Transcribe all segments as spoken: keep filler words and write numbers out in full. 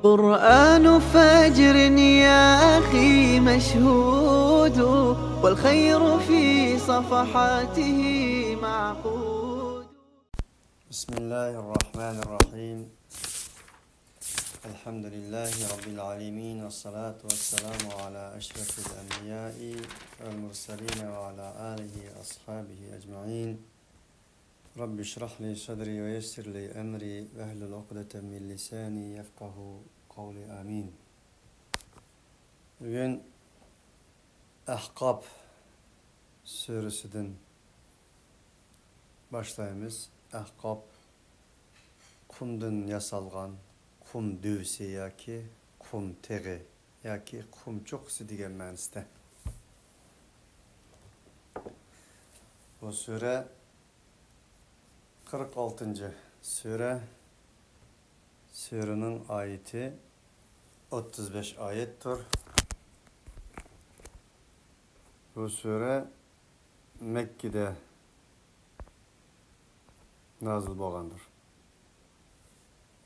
قرآن فجر يا أخي مشهود، والخير في صفحاته معقود. بسم الله الرحمن الرحيم. الحمد لله رب العالمين، والصلاة والسلام على أشرف الأنبياء والمرسلين وعلى آله وأصحابه أجمعين. رب اشرح لي صدري ويسر لي أمري واحلل عقدة من لساني يفقه قولي. آمين. بۈگۈن ئەھقاپ سۈرىسىدىن باشلايمىز. ئەھقاپ قۇمدىن ياسالغان قۇم دۆۋىسى ياكى قۇم تېغى ياكى قۇم چوققىسى دېگەن مەنىسىدە. بۇ سۈرە قىرىق ئالتىنچى سۈرە. سۈرىنىڭ ئايىتى ئوتتۇز بەش ئايەتتۇر. بۇ سۈرە مەككىدە نازىل بولغاندۇر.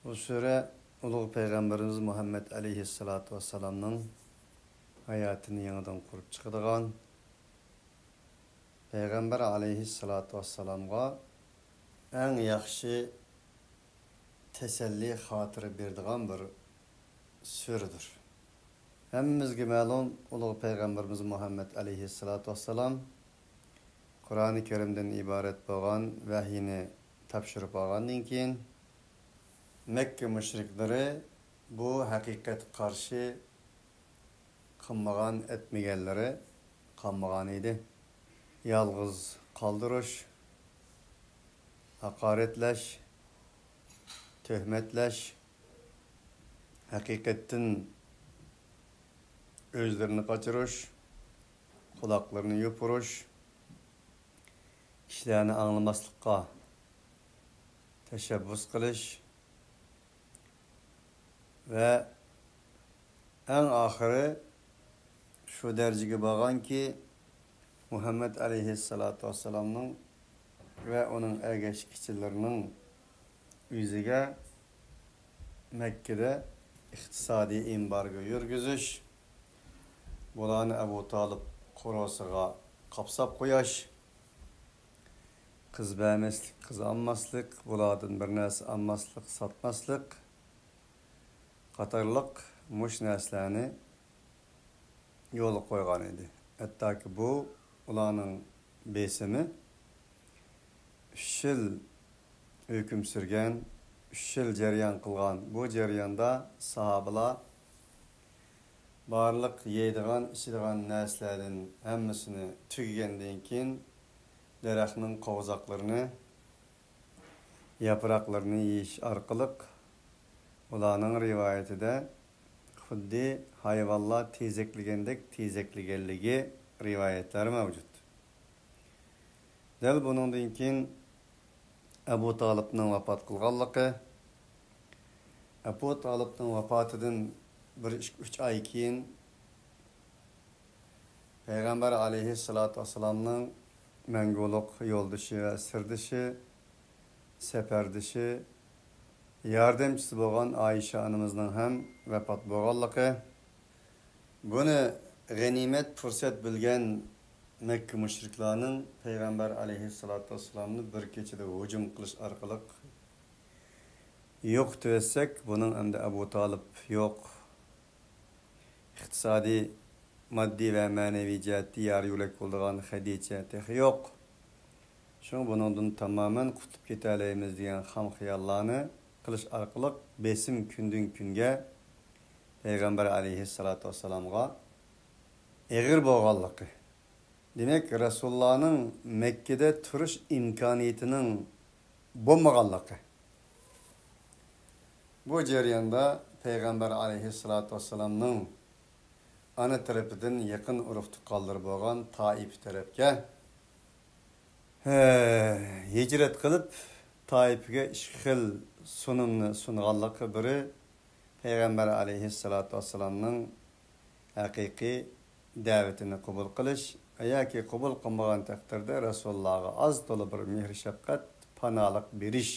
بۇ سۈرە ئۇلۇغ پەيغەمبىرىمىز مۇھەممەد ئەلەيھىسسالاتۇ ۋەسسالامنىڭ ھاياتىنى يېڭىدىن قۇرۇپ چىقىدىغان، پەيغەمبەر ئەلەيھىسسالاتۇ ۋەسسالامغا ئەڭ ياخشى تەسەللى خاتىرە بېرىدىغان بىر سۈرىدۇر. ھەممىمىزگە مەلۇم، ئۇلۇغ پەيغەمبىرىمىز مۇھەممەد ئەلەيھىسسالاتۇ ۋەسسالام قۇرئانى كەرىمدىن ئىبارەت بولغان ۋەھىينى تاپشۇرۇپ ئالغاندىن كېيىن، مەككە مۇشرىكلىرى بۇ ھەقىقەتكە قارشى قىلمىغان، ئەتمىگەنلىرى قالمىغان ئىدى. يالغۇز قالدۇرۇش، ھاقارەتلەش، تۆھمەتلەش، ھەقىقەتتىن ئۆزلىرىنى قاچۇرۇش، قۇلاقلىرىنى يوپۇرۇش، كىشىلەرنى ئاڭلىماسلىققا تەشەببۇس قىلىش ۋە ئەڭ ئاخىرى شۇ دەرىجىگە بارغانكى، مۇھەممەد ئەلەيھىسسالاتۇ ۋەسسالامنىڭ ۋە ئۇنىڭ ئەگەشكۈچىلىرىنىڭ ئۆزىگە مەككىدە ئىقتىسادىي ئېمبارگو يۈرگۈزۈش، بۇلارنى ئەبۇ تالىپ قورۇسىغا قاپساپ قويۇش، قىز بەرمەسلىك، قىز ئالماسلىق، بۇلاردىن بىر نەرسە ئالماسلىق، ساتماسلىق قاتارلىق مۇشۇ نەرسىلەرنى يولغا قويغان ئىدى. ھەتتاكى بۇ ئۇلارنىڭ بېسىمى ئۈچ يىل ھۆكۈم سۈرگەن، ئۈچ يىل جەريان قىلغان. بۇ جەرياندا ساھابىلار بارلىق يەيدىغان، ئىچىدىغان نەرسىلەردىن ھەممىسىنى تۈگىگەندىن كېيىن، دەرەخنىڭ قوۋزاقلىرىنى، ياپراقلىرىنى يېيىش ئارقىلىق، ئۇلارنىڭ رىۋايىتىدە خۇددى ھايۋانلار تېزەكلىگەندەك تېزەكلىگەنلىكى رىۋايەتلەر مەۋجۇت. دەل بۇنىڭدىن كېيىن ئەبۇ تالىپنىڭ ۋاپات قىلغانلىقى، ئەبۇ تالىپنىڭ ۋاپاتىدىن بىر ئىككى، ئۈچ ئاي كېيىن پەيغەمبەر ئەلەيھىسسالاتۇ ۋەسسالامنىڭ مەڭگۈلۈك يولدىشى ۋە سىردىشى، سەپەردىشى، ياردەمچىسى بولغان ئائىشە ئانىمىزنىڭ ھەم ۋاپات بولغانلىقى، بۇنى غەنىيمەت پۇرسەت بىلگەن مەككە مۇشرىكلارنىڭ پەيغەمبەر ئەلەيھىسسالاتۇ ۋەسسالامنى بىر كېچىدە ھۇجۇم قىلىش ئارقىلىق يوقىتىۋەتسەك، بۇنىڭ ئەمدى ئەبۇ تالىپ يوق، ئىقتىسادىي، ماددىي ۋە مەنىۋى جەھەتتە يار-يۆلەك بولىدىغان خەدىچە تېخى يوق. شۇڭا بۇنىڭدىن تامامەن قۇتۇلۇپ كېتەلەيمىز دېگەن خام خىياللارنى قىلىش ئارقىلىق بېسىم كۈندىن-كۈنگە پەيغەمبەر ئەلەيھىسسالاتۇ ۋەسسالامغا ئېغىر بولغانلىقى، دېمەك، رەسۇلۇللانىڭ مەككىدە تۇرۇش ئىمكانىيىتىنىڭ بولمىغانلىقى. بۇ جەرياندا پەيغەمبەر ئەلەيھىسسالاتۇ ۋەسسالامنىڭ ئانا تەرىپىدىن يېقىن ئۇرۇق-تۇغقانلىرى بولغان تائىپ تەرەپكە، ھە، ھىجرەت قىلىپ، تائىپكە ئىككى خىل سۇنۇمنى سۇنغانلىقى، بىرى پەيغەمبەر ئەلەيھىسسالاتۇ ۋەسسالامنىڭ ھەقىقىي دەۋىتىنى قوبۇل قىلىش ياكى قوبۇل قىلمىغان تەقدىردە رەسۇلۇللاغا ئاز تولا بىر مېھىر-شەپقەت، پاناھلىق بېرىش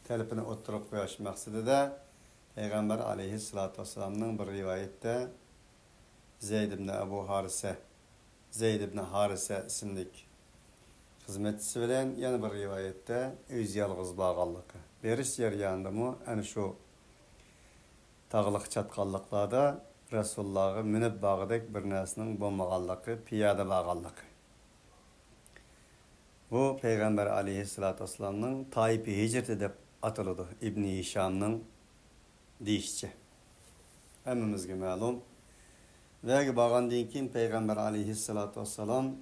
تەلىپىنى ئوتتۇرىغا قويۇش مەقسىتىدە پەيغەمبەر ئەلەيھىسسالاتۇ ۋەسسالامنىڭ بىر رىۋايەتتە زەيد ئىبن ئەبۇ ھارىسە، زەيد ئىبن ھارىسە ئىسىملىك خىزمەتچىسى بىلەن يەنە بىر رىۋايەتتە ئۆزى يالغۇز بارغانلىقى، بېرىش جەريانىدىمۇ ئەنە شۇ تاغلىق چاتقاللىقلاردا رەسۇلۇللاغا مىنىپ بارغۇدەك بىر نەرسىنىڭ بولمىغانلىقى، پىيادە بارغانلىقى. بۇ پەيغەمبەر ئەلەيھىسسالاتۇ ۋەسسالامنىڭ تائىپى ھىجرىتى دەپ ئاتىلىدۇ، ئىبنى ھىشامنىڭ دېيىشىچە. ھەممىمىزگە مەلۇم. ۋەگە بارغاندىن كېيىن پەيغەمبەر ئەلەيھىسسالاتۇ ۋەسسالام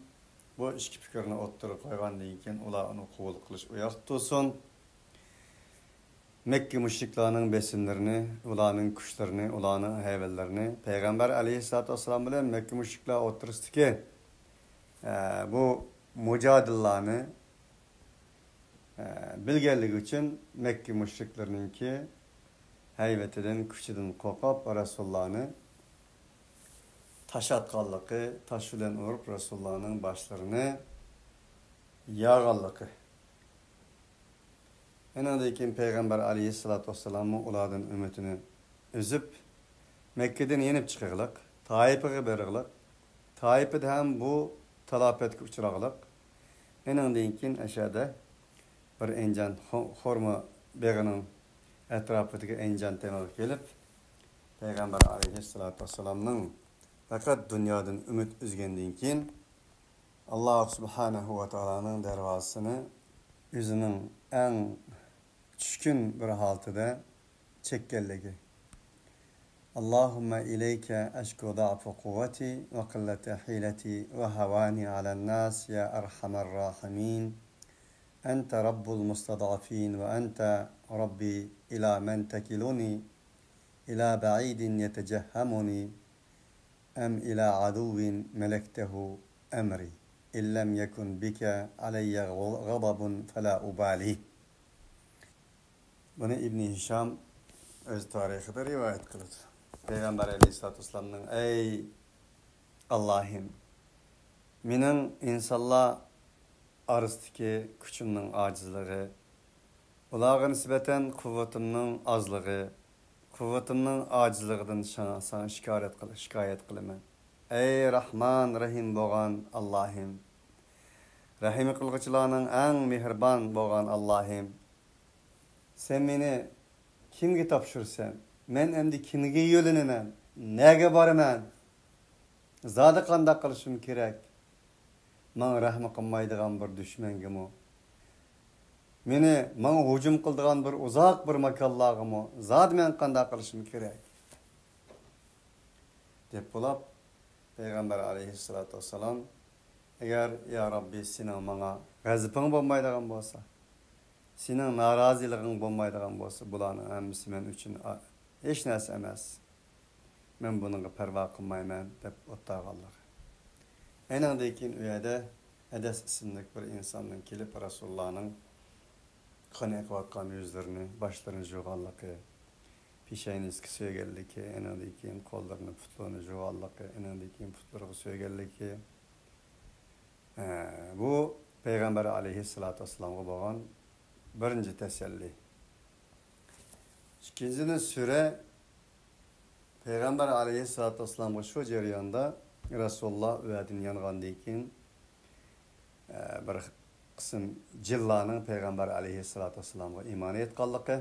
بۇ ئىككى پىكىرنى ئوتتۇرىغا قويغاندىن كېيىن، ئۇلار ئۇنى قوبۇل قىلىش ئۇياقتا تۇرسۇن. مەككە مۇشرىكلارنىڭ بېسىملىرىنى، ئۇلارنىڭ كۈچلىرىنى، ئۇلارنىڭ ھەيۋەتلىرىنى، پەيغەمبەر ئەلەيھىسسالاتۇ ۋەسسالام بىلەن مەككە مۇشرىكلار ئوتتۇرىسىدىكى، ئە، بۇ مۇجادىلىلارنى، ئە، بىلگەنلىكى ئۈچۈن مەككە مۇشرىكلىرىنىڭكى ھەيۋىتىدىن، كۈچىدىن قورقۇپ، رەسۇلۇللانى تاش ئاتقانلىقى، تاش بىلەن ئۇرۇپ، رەسۇلۇللانىڭ باشلىرىنى يارغانلىقى. ئېنىڭدىن كېيىن پەيغەمبەر ئەلەيھىسسالاتۇ ۋەسسالاممۇ ئۇلاردىن ئۈمىدىنى ئۈزۈپ، مەككىدىن يېنىپ چىقىغلىق، تائىپىغا بېرىغلىق، تائىپىدا ھەم بۇ تالاپەتكە ئۇچراغلىق. ئېنىڭدىن كېيىن ئەشەدە بىر ئەنجان خو-، خورما بېغىنىڭ ئەتراپىدىكى ئەنجان تېغىغا كېلىپ، پەيغەمبەر ئەلەيھىسسالاتۇ ۋەسسالامنىڭ پەقەت دۇنيادىن ئۈمىد ئۈزگەندىن كېيىن، ئاللاھ سۇبھانەھۇ ۋە تائالانىڭ دەرۋازىسىنى ئۆزىنىڭ ئەڭ چۈشكۈن بىر ھالىتىدە چەككەنلىكى. اللهم إليك أشكو ضعف قوتي وقلة حيلتي وهواني على الناس يا أرحم الراحمين. أنت رب المستضعفين وأنت ربي، إلى من تكلني؟ إلى بعيد يتجهمني أم إلى عدو ملكته أمري؟ إن لم يكن بك علي غضب فلا أبالي. بۇنى ئىبنى ھىشام ئۆز تارىخىدا رىۋايەت قىلىدۇ. پەيغەمبەر ئەلەيھىسسالاتۇ ۋەسسالامنىڭ، ئەي ئاللاھىم، مېنىڭ ئىنسانلار ئارىسىدىكى كۈچۈمنىڭ ئاجىزلىقى، ئۇلارغا نىسبەتەن قۇۋۋىتىمنىڭ ئازلىقى، قۇۋۋىتىمنىڭ ئاجىزلىقىدىن ساڭا، ساڭا شىكايەت قىل-، شىكايەت قىلىمەن. ئەي راھمان، رەھىم بولغان ئاللاھىم، رەھىم قىلغۇچىلارنىڭ ئەڭ مېھرىبان بولغان ئاللاھىم، سەن مېنى كىمگە تاپشۇرىسەن؟ مەن ئەمدى كىمگە يۆلىنىمەن؟ نەگە بارىمەن؟ زادى قانداق قىلىشىم كېرەك؟ ماڭا رەھمى قىلمايدىغان بىر دۈشمەنگىمۇ، مېنى، ماڭا ھۇجۇم قىلىدىغان بىر ئۇزاق بىر ماكانلارغىمۇ زادى مەن قانداق قىلىشىم كېرەك؟ دەپ بولاپ، پەيغەمبەر ئەلەيھىسسالاتۇ ۋەسسالام، ئەگەر، يا رەببى، سېنىڭ ماڭا غەزىپىڭ بولمايدىغان بولسا، سېنىڭ نارازىلىقىڭ بولمايدىغان بولسا، بۇلارنىڭ ھەممىسى مەن ئۈچۈن ئا-، ھېچ نەرسە ئەمەس. مەن بۇنىڭغا پەرۋا قىلمايمەن، دەپ ئولتۇرغانلىقى. ئېنىڭدىن كېيىن ئۇ يەردە ھەدەس ئىسىملىك بىر ئىنساننىڭ كېلىپ، رەسۇلۇللانىڭ قان ئېقىۋاتقان يۈزلىرىنى، باشلىرىنى جۇغانلىقى، پېشانىسىگە سۆيگەنلىكى، ئېنىڭدىن كېيىن قوللىرىنى، پۇتلىرىنى جۇغانلىقى، ئېنىڭدىن كېيىن پۇتلىرىغا سۆيگەنلىكى، ئە، بۇ پەيغەمبەر ئەلەيھىسسالاتۇ ۋەسسالامغا بولغان بىرىنچى تەسەللى. ئىككىنچىدىن، سۈرە پەيغەمبەر ئەلەيھىسسالاتۇ ۋەسسالامغا شۇ جەرياندا رەسۇلۇللا ئۇ يەردىن يانغاندىن كېيىن، ئە، بىر قىسىم جىنلارنىڭ پەيغەمبەر ئەلەيھىسسالاتۇ ۋەسسالامغا ئىمان ئېيتقانلىقى،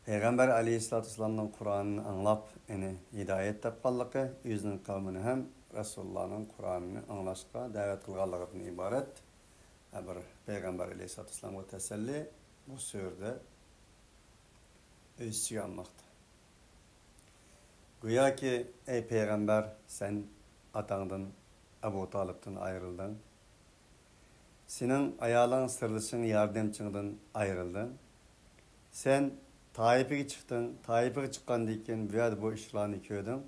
پەيغەمبەر ئەلەيھىسسالاتۇ ۋەسسالامنىڭ قۇرئانىنى ئاڭلاپ، يەنى ھىدايەت تاپقانلىقى، ئۆزىنىڭ قەۋمىنى ھەم رەسۇلۇللانىڭ قۇرئانىنى ئاڭلاشقا دەۋەت قىلغانلىقىدىن ئىبارەت بىر پەيغەمبەر ئەلەيھىسسالاتۇ ۋەسسالامغا تەسەللى بۇ سۈرىدە ئۆز ئىچىگە ئالماقتا. گوياكى، ئەي پەيغەمبەر، سەن ئاتاڭدىن، ئەبۇ تالىپتىن ئايرىلدىڭ. سېنىڭ ئايالىڭ، سىردىشىڭ، ياردەمچىڭدىن ئايرىلدى. سەن تائىپىگە چىقتىڭ، تائىپىگە چىققاندىن كېيىن بۇ يەردە بۇ ئىشلارنى كۆردۈڭ.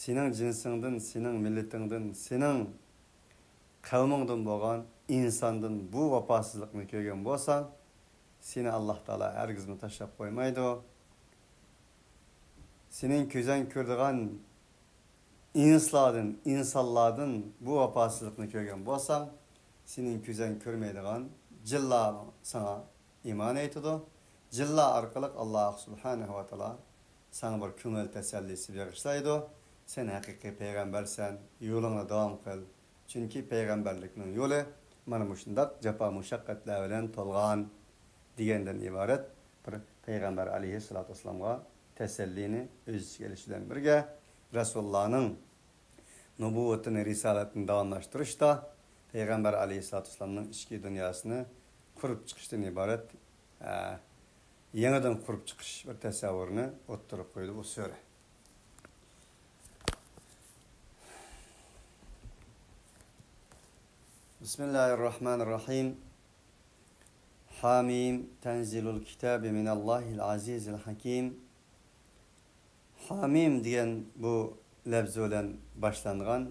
سېنىڭ جىنسىڭدىن، سېنىڭ مىللىتىڭدىن، سېنىڭ قەۋمىڭدىن بولغان ئىنساندىن بۇ ۋاپاسىزلىقنى كۆرگەن بولساڭ، سېنى ئاللاھ تائالا ھەرگىزمۇ تاشلاپ قويمايدۇ. سېنىڭ كۆزۈڭ كۆرىدىغان ئىنسلاردىن، ئىنسانلاردىن بۇ ۋاپاسىزلىقنى كۆرگەن بولساڭ، سېنىڭ كۆزۈڭ كۆرمەيدىغان جىنلار ساڭا ئىمان ئېيتىدۇ. جىنلار ئارقىلىق ئاللاھ سۇبھانەھۇ ۋە تائالا ساڭا بىر كۆڭۈل تەسەللىسى بېغىشلايدۇ. سەن ھەقىقىي پەيغەمبەرسەن، يولۇڭنى داۋام قىل. چۈنكى پەيغەمبەرلىكنىڭ يولى مانا مۇشۇنداق جاپا مۇشەققەتلەر بىلەن تولغان، دېگەندىن ئىبارەت بىر پەيغەمبەر ئەلەيھىسسالاتۇ ۋەسسالامغا تەسەللىنى ئۆز ئىچىگە ئېلىش بىلەن بىرگە، رەسۇلۇللانىڭ نۇبۇۋۋىتىنى، رىسالەتنى داۋاملاشتۇرۇشتا پەيغەمبەر ئەلەيھىسسالاتۇ ۋەسسالامنىڭ ئىچكى دۇنياسىنى قۇرۇپ چىقىشتىن ئىبارەت، ئە، يېڭىدىن قۇرۇپ چىقىش بىر تەسەۋۋۇرنى ئوتتۇرىغا قويىدۇ بۇ سۈرە. بىسمىللاھىررەھمانىررەھىم. حم. تنزيل الكتاب من الله العزيز الحكيم. ھامىم دېگەن بۇ لەپزى بىلەن باشلانغان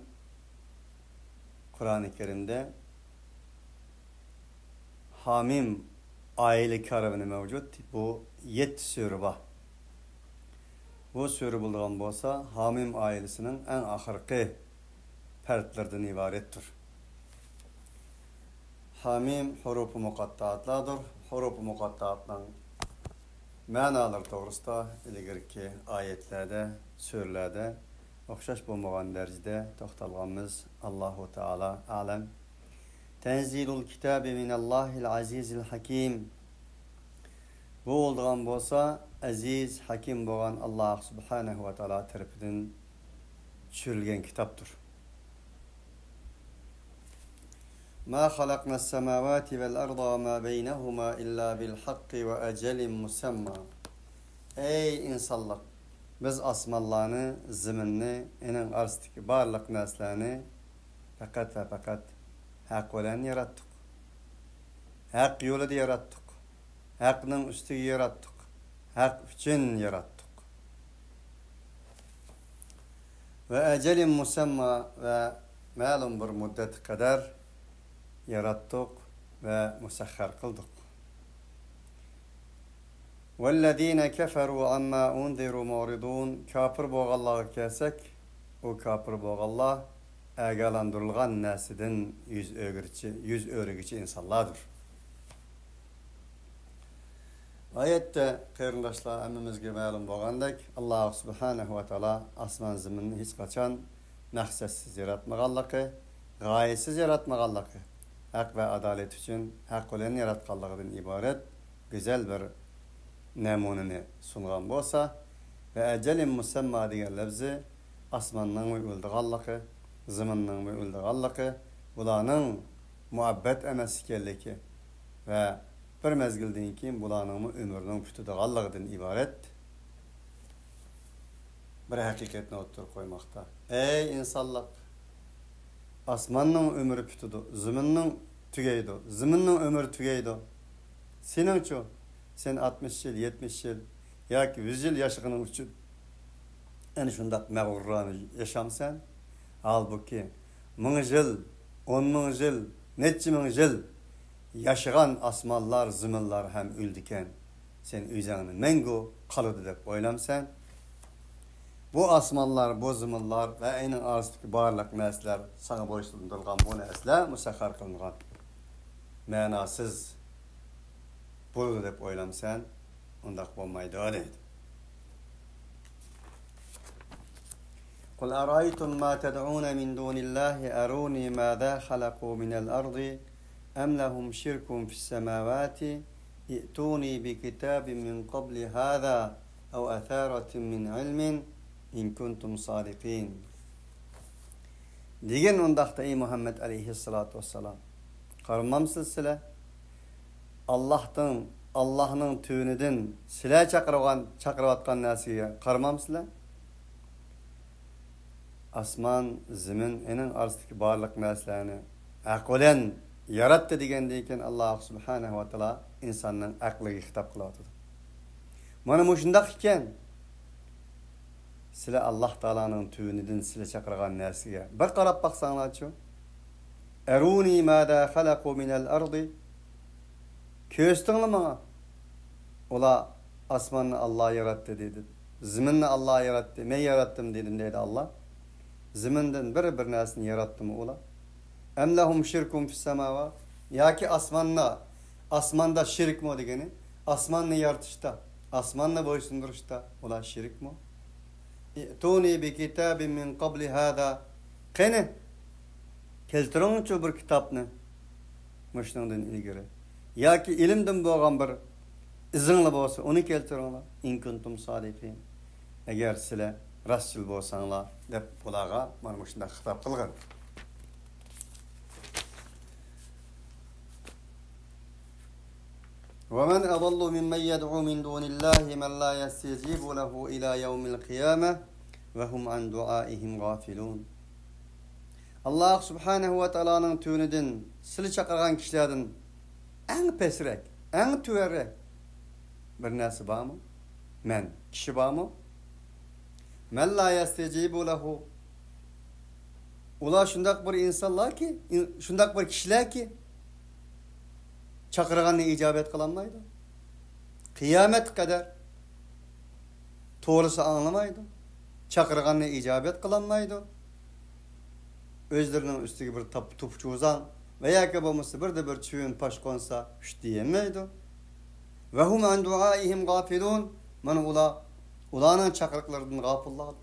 قۇرئانى كەرىمدە ھامىم ئائىلە كارۋىنى مەۋجۇت. بۇ يەتتە سۈرە بار. بۇ سۈرە بولىدىغان بولسا، ھامىم ئائىلىسىنىڭ ئەڭ ئاخىرقى پەردلىرىدىن ئىبارەتتۇر. ھامىم ھۇرۇپى مۇقەتتائاتلاردۇر. ھۇرۇپى مۇقەتتائاتنىڭ مەنالىرى توغرىسىدا ئىلگىرىكى ئايەتلەردە، سۈرىلەردە ئوخشاش بولمىغان دەرىجىدە توختالغانمىز. ئاللاھۇ تائالا ئەلەم. تەنزىلۇل كىتابى مىنەللاھىل ئەزىزىل ھەكىم. بۇ بولىدىغان بولسا، ئەزىز، ھەكىم بولغان ئاللاھ سۇبھانەھۇ ۋە تائالا تەرىپىدىن چۈشۈرۈلگەن كىتابتۇر. ما خلقنا السماوات والأرض وما بينهما إلا بالحق وأجل مسمى. ئەي ئىنسانلىق، بىز ئاسمانلارنى، زېمىننى، ئېنىڭ ئارىسىدىكى بارلىق نەرسىلەرنى پەقەت ۋە پەقەت ھەق بىلەن ياراتتۇق. ھەق يولىدا ياراتتۇق. ھەقنىڭ ئۈستىگە ياراتتۇق. ھەق ئۈچۈن ياراتتۇق. ۋە ئەجەلىن مۇسەمما، ۋە مەلۇم بىر مۇددەتكە قەدەر ياراتتۇق ۋە مۇسەخخەر قىلدۇق. ۋەللەزىنە كەفەرۇ ئەمما ئۇنزىرۇ مۇئرىضۇن. كاپىر بولغانلارغا كەلسەك، ئۇ كاپىر بولغانلار ئاگاھلاندۇرۇلغان نەرسىدىن يۈز ئۆرۈگۈچى، يۈز ئۆرۈگۈچى ئىنسانلاردۇر. ئايەتتە، قېرىنداشلار، ھەممىمىزگە مەلۇم بولغاندەك، ئاللاھ سۇبھانەھۇ ۋە تائالا ئاسمان زېمىننى ھېچقاچان مەقسەتسىز ياراتمىغانلىقى، غايىسىز ياراتمىغانلىقى، ھەق ۋە ئادالەت ئۈچۈن ھەق بىلەن ياراتقانلىقىدىن ئىبارەت گۈزەل بىر نەمۇنىنى سۇنغان بولسا، ۋە ئەجەلىن مۇسەمما دېگەن لەپزى ئاسماننىڭمۇ ئۆلىدىغانلىقى، زېمىننىڭمۇ ئۆلىدىغانلىقى، بۇلارنىڭ مۇئەببەت ئەمەس ئىكەنلىكى ۋە بىر مەزگىلدىن كېيىن بۇلارنىڭمۇ ئۆمرىنىڭ پۈتىدىغانلىقىدىن ئىبارەت بىر ھەقىقەتنى ئوتتۇرىغا قويماقتا. ئەي ئىنسانلىق! ئاسماننىڭ ئۆمرى پۈتىدۇ، زېمىننىڭ تۈگەيدۇ، زېمىننىڭ ئۆمرى تۈگەيدۇ. سېنىڭچۇ؟ سەن ئاتمىش يىل، يەتمىش يىل ياكى يۈز يىل ياشىغىنىڭ ئۈچۈن ئەنە شۇنداق مەغرۇرانە ياشامسەن؟ ھالبۇكى، مىڭ يىل، ئون مىڭ يىل، نەچچە مىڭ يىل ياشىغان ئاسمانلار، زېمىنلار ھەم ئۆلىدىكەن. سەن ئۆزۈڭنى مەڭگۈ قالىدۇ دەپ ئويلامسەن؟ بۇ ئاسمانلار، بۇ زېمىنلار ۋە ئېنىڭ ئارىسىدىكى بارلىق نەرسىلەر، ساڭا بويسۇندۇرۇلغان بۇ نەرسىلەر، مۇسەخخەر قىلىنغان، مەناسىز بولىدۇ دەپ ئويلامسەن؟ ئۇنداق بولمايدۇ، دەيدۇ. قل أرأيتم ما تدعون من دون الله أروني ماذا خلقوا من الأرض أم لهم شرك في السماوات ائتوني بكتاب من قبل هذا أو أثارة من علم إن كنتم صادقين. دېگىن ئۇنداقتا، ئەي مۇھەممەد ئەلەيھىسسالاتۇ ۋەسسالام، قارىمامسىز سىلەر؟ ئاللاھتىن، ئاللاھنىڭ تۆۋىنىدىن سىلەر چاقىرغان، چاقىرىۋاتقان نەرسىگە قارىمامسىلەر؟ ئاسمان، زېمىن، ئېنىڭ ئارىسىدىكى بارلىق نەرسىلەرنى ھەق بىلەن ياراتتى دېگەندىن كېيىن، ئاللاھ سۇبھانەھۇ ۋە تائالا ئىنساننىڭ ئەقلىگە خىتاب قىلىۋاتىدۇ. مانا مۇشۇنداق ئىكەن. سىلەر ئاللاھ تائالانىڭ تۆۋىنىدىن سىلەر چاقىرغان نەرسىگە بىر قاراپ باقساڭلارچۇ؟ أروني ماذا خلقوا من الأرض. كۆرسىتىڭلار ماڭا. ئۇلار ئاسماننى ئاللاھ ياراتتى دېدى. زېمىننى ئاللاھ ياراتتى. مەن ياراتتىم دېدىم دەيدۇ ئاللاھ. زېمىندىن بىر، بىر نەرسىنى ياراتتىمۇ ئۇلار؟ أم لهم شرك في السماوات. ياكى ئاسماندا، ئاسماندا شېرىكمۇ دېگىنى؟ ئاسماننى يارىتىشتا، ئاسماننى بويسۇندۇرۇشتا ئۇلار شېرىكمۇ؟ ائتونى بكتاب من قبل هذا. قېنى، كەلتۈرۈڭچۇ بىر كىتابنى مۇشۇنىڭدىن ئىلگىرى. ياكى ئىلىمدىن بولغان بىر ئىزىڭلار بولسا، ئۇنى كەلتۈرۈڭلار. إن كنتم صادقين. ئەگەر سىلەر راستچىل بولساڭلار، دەپ ئۇلارغا مانا مۇشۇنداق خىتاب قىلغان. ومن أضل ممن يدعو من دون الله من لا يستجيب له إلى يوم القيامة وهم عن دعائهم غافلون. ئاللاھ سۇبھانەھۇ ۋە تائالانىڭ تۆۋىنىدىن سىلى چاقىرغان كىشىلەردىن ئەڭ پەسرەك، ئەڭ تۆۋەنرەك بىر نەرسە بارمۇ؟ مەن، كىشى بارمۇ؟ مەن لا يەستەجىبۇ لەھۇ. ئۇلار شۇنداق بىر ئىنسانلاركى، ئىن-، شۇنداق بىر كىشىلەركى، چاقىرغاننى ئىجابەت قىلالمايدۇ. قىيامەتكە قەدەر توغرىسى ئاڭلىمايدۇ. چاقىرغاننى ئىجابەت قىلالمايدۇ. ئۆزلىرىنىڭ ئۈستىگە بىر تاپ-، توپا-چۇۋزاڭ ۋە ياكى بولمىسا بىردە بىر چىۋىن پاش قونسا، شۇت دېيەلمەيدۇ. وهم عن دعائهم غافلون. مانا ئۇلار، ئۇلارنىڭ چاقىرىقلىرىدىن غاپىللار.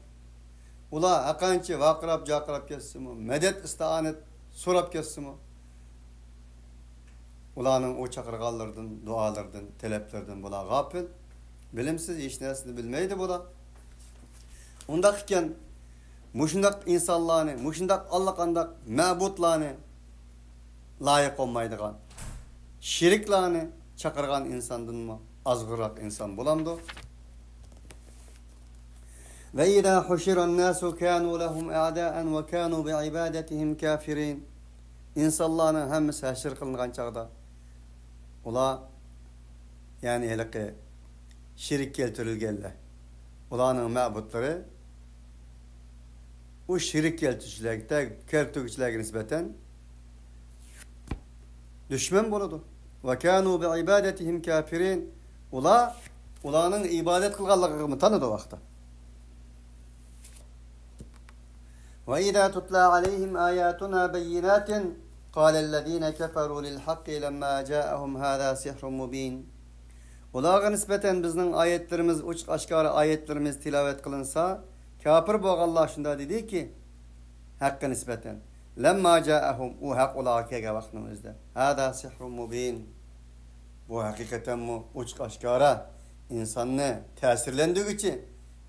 ئۇلار ھەرقانچە ۋارقىراپ-جارقىراپ كەتسىمۇ، مەدەت ئىستىئانەت سوراپ كەتسىمۇ، ئۇلارنىڭ ئۇ چاقىرغانلىرىدىن، دۇئالىرىدىن، تەلەپلىرىدىن بۇلار غاپىل. بىلىمسىز، ھېچ نەرسىنى بىلمەيدۇ بۇلار. ئۇنداق ئىكەن، مۇشۇنداق ئىنسانلارنى، مۇشۇنداق ئاللىقانداق مەبۇدلارنى، لايىق بولمايدىغان شېرىكلارنى چاقىرغان ئىنساندىنمۇ ئازغىنراق ئىنسان بولامدۇ؟ وإذا حشر الناس كانوا لهم أعداء وكانوا بعبادتهم كافرين. ئىنسانلارنىڭ ھەممىسى ھەشر قىلىنغان چاغدا، ئۇلار، يەنى ھېلىقى شېرىك كەلتۈرۈلگەنلەر، ئۇلارنىڭ مەبۇدلىرى ئۇ شېرىك كەلتۈرگۈچىلەرگە، كەلتۈرگۈچىلەرگە نىسبەتەن دۈشمەن بولىدۇ. وكانوا بعبادتهم كافرين. ئۇلار، ئۇلارنىڭ ئىبادەت قىلغانلىقىغىمۇ تانىدۇ ۋاقتى. وإذا تتلى عليهم آياتنا بينات قال الذين كفروا للحق لما جاءهم هذا سحر مبين. ئۇلارغا نىسبەتەن بىزنىڭ ئايەتلىرىمىز، ئوچۇق ئاشكارا ئايەتلىرىمىز تىلاۋەت قىلىنسا، كاپىر بولغانلار شۇنداق دېدىكى، ھەققە نىسبەتەن، لەمما جائەھۇم، ئۇ ھەق ئۇلارغا كەلگەن ۋاقىتنىڭ ئۆزىدە، ھازا سىھرۇن مۇبىن، بۇ ھەقىقەتەنمۇ ئوچۇق ئاشكارا، ئىنساننى تەسىرلەندۈرگۈچى،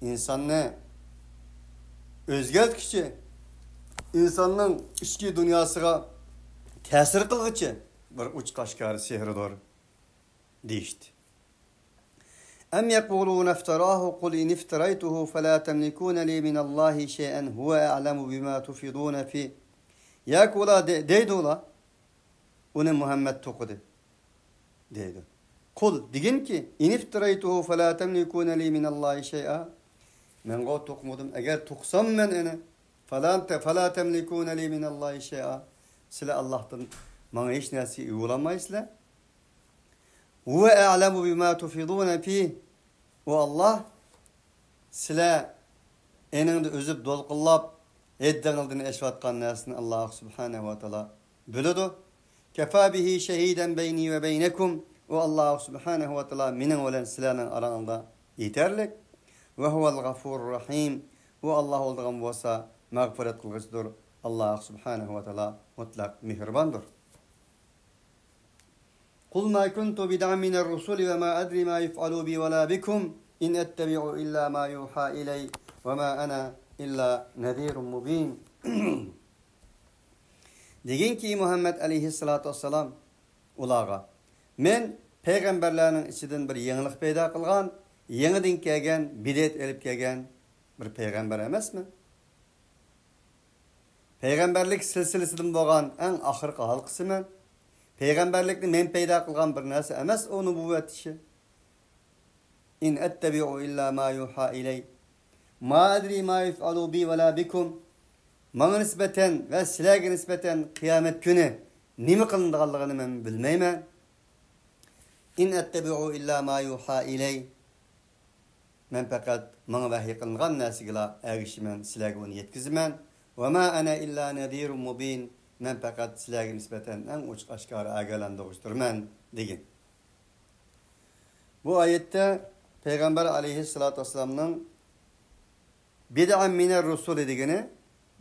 ئىنساننى ئۆزگەرتكۈچى، ئىنساننىڭ ئىچكى دۇنياسىغا تەسىر قىلغۇچى بىر ئوچۇق ئاشكارا سېھىردۇر، دېيىشتى. أم يقولون افتراه قل إن افتريته فلا تملكون لي من الله شيئا هو أعلم بما تفيضون فيه. ياكى ئۇلار دە-، دەيدۇ ئۇلار، ئۇنى مۇھەممەد توقۇدى، دەيدۇ. قل، دېگىنكى، إن افتريته فلا تملكون لي من الله شيئا. مەنغۇ توقۇمىدىم. ئەگەر توقۇسام مەن ئۇنى، فلا، فلا تملكون لي من الله شيئا. سىلەر ئاللاھتىن ماڭا ھېچ نەرسە ئىگە بولالمايسىلەر. هو أعلم بما تفيضون فيه. ئۇ ئاللاھ سىلەر ئېنىڭدا ئۈزۈپ دولقۇنلاپ، ھەددىڭلىدىن ئېشىۋاتقان نەرسىنى ئاللاھ سۇبھانەھۇ ۋە تائالا بىلىدۇ. كفى به شهيدا بيني وبينكم. ئۇ ئاللاھ سۇبھانەھۇ ۋە تائالا مېنىڭ بىلەن سىلەرنىڭ ئاراڭلاردا يېتەرلىك. وهو الغفور الرحيم. ئۇ ئاللاھ بولىدىغان بولسا مەغپىرەت قىلغۇچىدۇر. ئاللاھ سۇبھانەھۇ ۋە تائالا مۇتلەق مېھرىباندۇر. قل ما كنت بدعا من الرسل وما أدري ما يفعل بي ولا بكم إن أتبع إلا ما يوحى إلي وما أنا إلا نذير مبين. دېگىنكى، مۇھەممەد ئەلەيھىسسالاتۇ ۋەسسالام ئۇلارغا، مەن پەيغەمبەرلەرنىڭ ئىچىدىن بىر يېڭىلىق پەيدا قىلغان، يېڭىدىن كەلگەن، بىدئەت ئېلىپ كەلگەن بىر پەيغەمبەر ئەمەسمەن. پەيغەمبەرلىك سىلسىلىسىدىن بولغان ئەڭ ئاخىرقى ھالقىسىمەن. پەيغەمبەرلىكنى مەن پەيدا قىلغان بىر نەرسە ئەمەس ئۇ نۇبۇۋۋەت ئىشى. إن أتبع إلا ما يوحى إلي ما أدري ما يفعل بي ولا بكم. ماڭا نىسبەتەن ۋە سىلەرگە نىسبەتەن قىيامەت كۈنى نېمە قىلىنىدىغانلىقىنى مەن بىلمەيمەن. إن أتبع إلا ما يوحى إلي. مەن پەقەت ماڭا ۋەھىي قىلىنغان نەرسىگىلا ئەگىشىمەن، سىلەرگە ئۇنى يەتكۈزىمەن. وما أنا إلا نذير مبين. مەن پەقەت سىلەرگە نىسبەتەن ئەڭ ئوچۇق ئاشكارا ئاگاھلاندۇرغۇچىدۇرمەن، دېگەن. بۇ ئايەتتە پەيغەمبەر ئەلەيھىسسالاتۇ ۋەسسالامنىڭ بىدئەن مىنەر رۇسۇلى دېگىنى،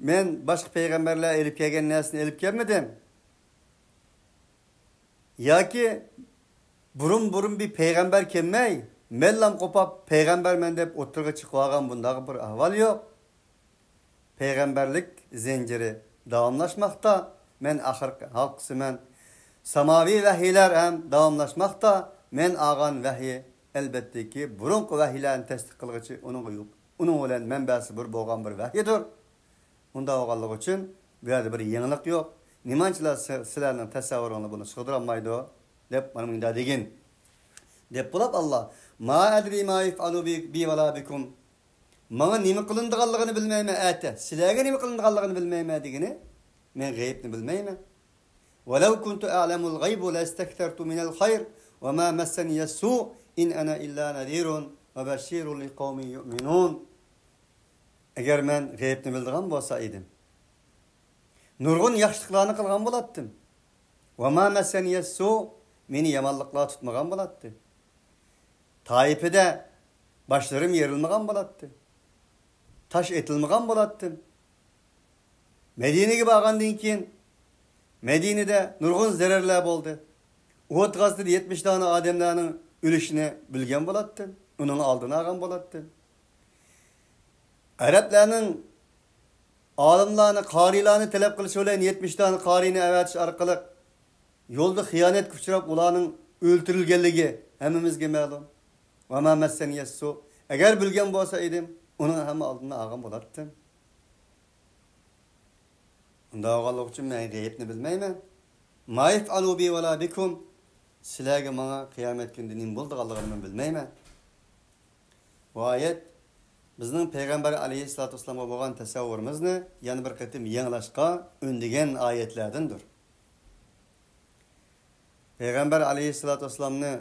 مەن باشقا پەيغەمبەرلەر ئېلىپ كەلگەن نەرسىنى ئېلىپ كەلمىدىم. ياكى بۇرۇن-بۇرۇن بىر پەيغەمبەر كەلمەي، مەنلام قوپاپ پەيغەمبەرمەن دەپ ئوتتۇرىغا چىقىۋالغان بۇنداق بىر ئەھۋال يوق. پەيغەمبەرلىك زەنجىرى داۋاملاشماقتا. مەن ئاخىرقى ھالقىسىمەن. ساماۋىي ۋەھىيلەر ھەم داۋاملاشماقتا. مەن ئالغان ۋەھىي، ئەلبەتتىكى، بۇرۇنقى ۋەھىيلەرنى تەستىق قىلغۇچى ئۇنىڭغا يوق. ئۇنىڭ بىلەن مەنبەسى بىر بولغان بىر ۋەھىيدۇر. ئۇنداق بولغانلىقى ئۈچۈن بۇ يەردە بىر يېڭىلىق يوق. نېمانچىلا سى-، سىلەرنىڭ تەسەۋۋۇرۇڭلار بۇنى سىغدۇرالمايدۇ، دەپ مانا مۇنداق دېگىن. دەپ بولۇپ ئاللا، ما ئەدرى ما يۇفئالۇ بى، بى ۋەلا بىكۇم. ماڭا نېمە قىلىنىدىغانلىقىنى بىلمەيمەن ئەتە. سىلەرگە نېمە قىلىنىدىغانلىقىنى بىلمەيمەن دېگىنى، مەن غەيىبنى بىلمەيمەن. ۋەلەۋ كۇنتۇ ئەلەمۇل غەيبۇ لەستەكسەرتۇ مىنەل خەير ۋە ما مەسسەنىيەس سۇ ئىن ئەنە ئىللا نەزىرۇن ۋە بەشىرۇن لىقەۋمىن يۇئمىنۇن. ئەگەر مەن غەيبنى بىلىدىغان بولسا ئىدىم، نۇرغۇن ياخشىلىقلارنى قىلغان بولاتتىم. ۋە ما مەسسەنىيەس سۇ، مېنى يامانلىقلار تۇتمىغان بولاتتى. تائىپىدە باشلىرىم يېرىلمىغان بولاتتى. تاش ئېتىلمىغان بولاتتىم. مەدىنىگە بارغاندىن كېيىن، مەدىنىدە نۇرغۇن زەرەرلەر بولدى. ئۇھۇد غازىتىدە يەتمىش دانە ئادەملەرنىڭ ئۆلۈشىنى بىلگەن بولاتتىم. ئۇنىڭ ئالدىنى ئالغان بولاتتىم. ئەرەبلەرنىڭ ئالىملارنى، قارىيلارنى تەلەپ قىلىشى بىلەن يەتمىش دانە قارىينى ئەۋەتىش ئارقىلىق يولدا خىيانەتكە ئۇچراپ، ئۇلارنىڭ ئۆلتۈرۈلگەنلىكى ھەممىمىزگە مەلۇم. ۋە ما مەسسەنىيەس سۇ. ئەگەر بىلگەن بولسا ئىدىم، ئۇنىڭ ھەممە ئالدىنى ئالغان بولاتتىم. ئۇنداق بولغانلىقى ئۈچۈن مەن غەيىبنى بىلمەيمەن. ما يۇفئالۇ بى ۋەلا بىكۇم. سىلەرگە ماڭا قىيامەت كۈنىدە نېمە بولىدىغانلىقىنى مەن بىلمەيمەن. بۇ ئايەت بىزنىڭ پەيغەمبەر ئەلەيھىسسالاتۇ ۋەسسالامغا بولغان تەسەۋۋۇرىمىزنى يەنە بىر قېتىم يېڭىلاشقا ئۈندىگەن ئايەتلەردىندۇر. پەيغەمبەر ئەلەيھىسسالاتۇ ۋەسسالامنى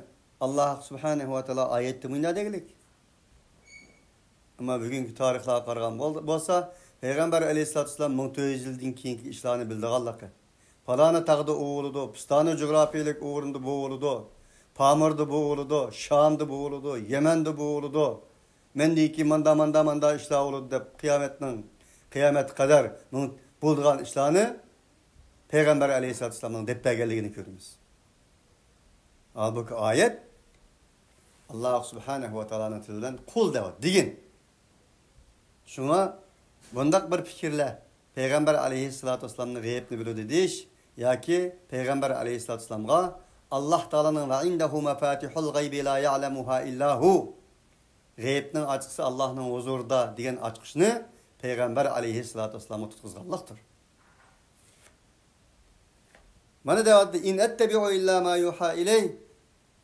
ئاللا سۇبھانەھۇ ۋە تائالا ئايەتتە مۇنداق دېگىلىك. ئەمما بۈگۈنكى تارىخلارغا قارىغان بول-، بولسا، پەيغەمبەر ئەلەيھىسسالاتۇ ۋەسسالام مىڭ تۆت يۈز يىلدىن كېيىنكى ئىشلارنى بىلىدىغانلىقى، پالانى تاغدا ئۇ بولىدۇ، پىستانى جۇغراپىيىلىك ئورنىدا بۇ بولىدۇ، پامىردا بۇ بولىدۇ، شامدا بۇ بولىدۇ، يەمەندە بۇ بولىدۇ، مەندىن كېيىن ماندا، ماندا، ماندا ئىشلار بولىدۇ دەپ قىيامەتنىڭ، قىيامەتكە قەدەر مىڭ بولىدىغان ئىشلارنى پەيغەمبەر ئەلەيھىسسالاتۇ ۋەسسالامنىڭ دەپ بەرگەنلىكىنى كۆرىمىز. ھالبۇكى ئايەت ئاللا سۇبھانەھۇ ۋە تائالانىڭ تىلى بىلەن قۇل دەۋاتىدۇ دېگىن. شۇڭا بۇنداق بىر پىكىرلەر، پەيغەمبەر ئەلەيھىسسالاتۇ ۋەسسالامنى غەيىبنى بىلىدۇ دېيىش ياكى پەيغەمبەر ئەلەيھىسسالاتۇ ۋەسسالامغا ئاللا تائالانىڭ ۋە ئىندەھۇ مەفاتىھۇل غەيبى لا يەلەمۇھا ئىللا ھۇ، غەيىبنىڭ ئاچقۇسى ئاللانىڭ ھۇزۇرىدا دېگەن ئاچقۇچنى پەيغەمبەر ئەلەيھىسسالاتۇ ۋەسسالامغا تۇتقۇزغانلىقتۇر. مانا دەۋاتىدۇ، «ئىن ئەتتەبىئۇ ئىللا ما يۇھا ئىلەي.»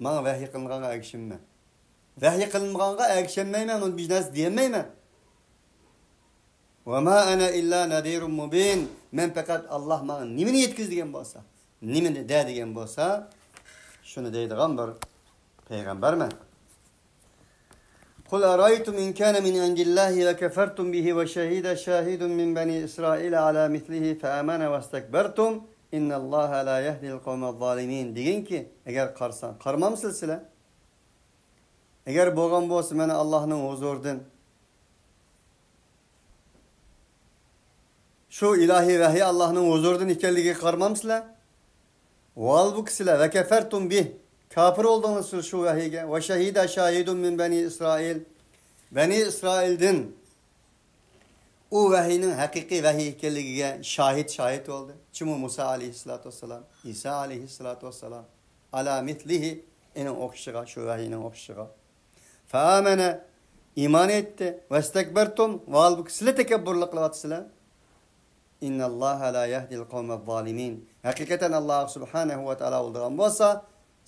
ماڭا ۋەھىي قىلىنغانغا ئەگىشىمەن. ۋەھىي قىلىنمىغانغا ئەگىشەلمەيمەن، ئۇنى بىر نەرسە دېيەلمەيمەن. «ۋە ما ئەنە ئىللا نەزىرۇم مۇبىن.» مەن پەقەت ئاللا ماڭا نېمىنى يەتكۈز دېگەن بولسا، نېمىنى دە دېگەن بولسا، شۇنى دەيدىغان بىر پەيغەمبەرمەن. قل أرأيتم إن كان من عند الله وكفرتم به وشهد شاهد من بني إسرائيل على مثله فآمن واستكبرتم إن الله لا يهدي القوم الظالمين. دېگىنكى، ئەگەر قارىساڭ، قارىمامسىلەر سىلەر؟ ئەگەر بولغان بولسا، مانا ئاللانىڭ ھۇزۇرىدىن شۇ ئىلاھىي ۋەھىي ئاللانىڭ ھۇزۇرىدىن ئىكەنلىكىگە قارىمامسىلەر؟ ۋالبۇكى سىلەر، ۋە كەفەرتۇم بىھ، كاپىر بولدۇڭلار سىلەر شۇ ۋەھىيگە. ۋە شەھىدە شاھىدۇم مىن بەنى ئىسرائىل، بەنى ئىسرائىلدىن ئۇ ۋەھىينىڭ ھەقىقىي ۋەھىي ئىكەنلىكىگە شاھىت شاھىت بولدى. كىم ئۇ؟ مۇسا ئەلەيھىسسالاتۇ ۋەسسالام، ئىسا ئەلەيھىسسالاتۇ ۋەسسالام. ئالا مىسلىھى، ئېنىڭ ئوخشىشىغا، شۇ ۋەھىينىڭ ئوخشىشىغا. فامەنە، ئىمان ئېيتتى. ۋەستەكبەرتۇم، ۋە ھالبۇكى سىلەر تەكەببۇرلۇق قىلىۋاتىسىلەر. ئىنناللاھە لا يەھدىل قەۋمەز زالىمىن. ھەقىقەتەن ئاللا سۇبھانەھۇ ۋە تائالا بولىدىغان بولسا،